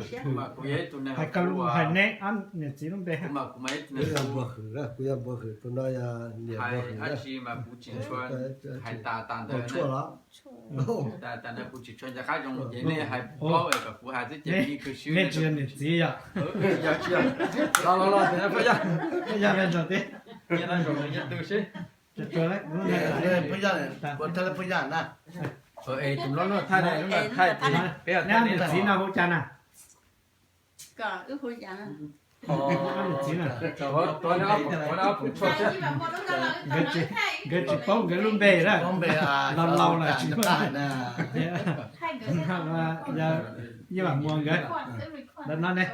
Hais koj lub, hais neb ob niam txiv lub npe. Kuv yog Npua Hwm na, kuv yog Npua Hwm, tus no yog niam Npua Hwm na. Hais tas tas ntawd, tas ntawd kuv tsis tshua nco qab zoo ces nej hais paub es kom kuv hais xwb ces nej tsis yog niam txiv yog? Los los los, Paj Yaj, Paj Yaj nrog tib, nrog tib sib. Paj Yaj, ua thaj laj Paj Yaj na. Tus loj luaj thaij, lub no thaij ces peb niam txiv no hu cas na? Niam txiv na, nkawd tsis paub nkawd lub npe na, laus laus lawm tsis paub. Yog Vam Muas nkawd, ntawm no ne,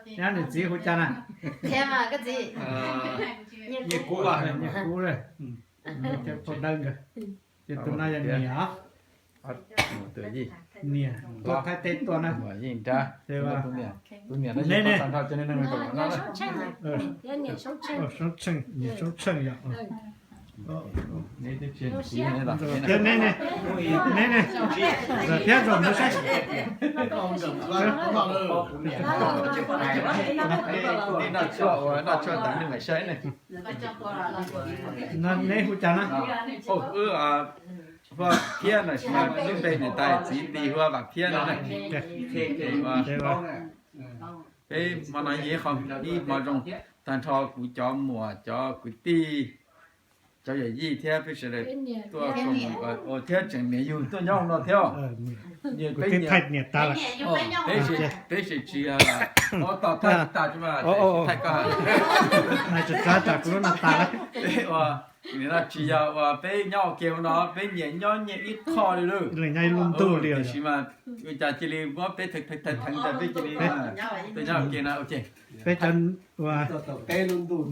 niam txiv hu cas na? Nyiaj Kub, Nyiaj Kub, cov pog dawb nkawd. Ces tus no yog niam, niam tuaj thaij teb tuaj na. Soob Tsheej, niam Soob Tsheej yog. Thiab neb ne, neb ne, thiab zoo nws saib. Noj tshuaj ua noj tshuaj tas nej mam saib ne. Neb hu cas na? Hu Vam Phiab no, lub npe niam tais txiv tis hu ua Vam Phiab no na. Peb hmo no yog ib qho, ib hmo zoo, tag nrho kuv cov muam, cov kwv tij, cov yawm yij thiab peb sawv daws tuaj koom thiab tseem niam yug tuaj nyob no thiab. Peb, peb tsis, tsis, thaij koj, nim no tsis yog uas peb nyob ua ke no, peb nyias nyob nyias ib qho li lawm. Nyob ib lub ntuj li, tiam sis mas ua cas cia li muab peb theej theej tas peb cia li tuaj nyob ua ke no. Peb cov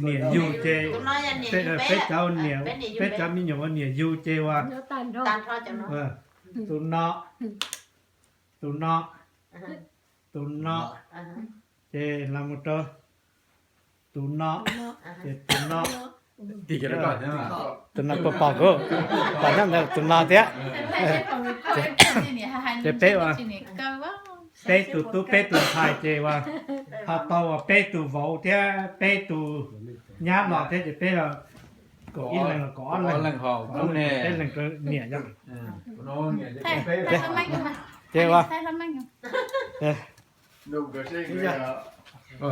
niam yug ces, peb cov niam, peb cov me nyuam ua niam yug ces uas tus no, tus no, tus no, ces los mus rau tus no, ces tus no, tus no puas pom kuv, pom nyob ntawd tus no thiab. Ces peb ua, peb tus tub peb tus ntxhais ces ua, ho tau ua peb tus vauv thiab peb tus nyab los thiab ces peb kaum ib leeg los kaum ob leeg, peb leeg niam yog. Ces ua,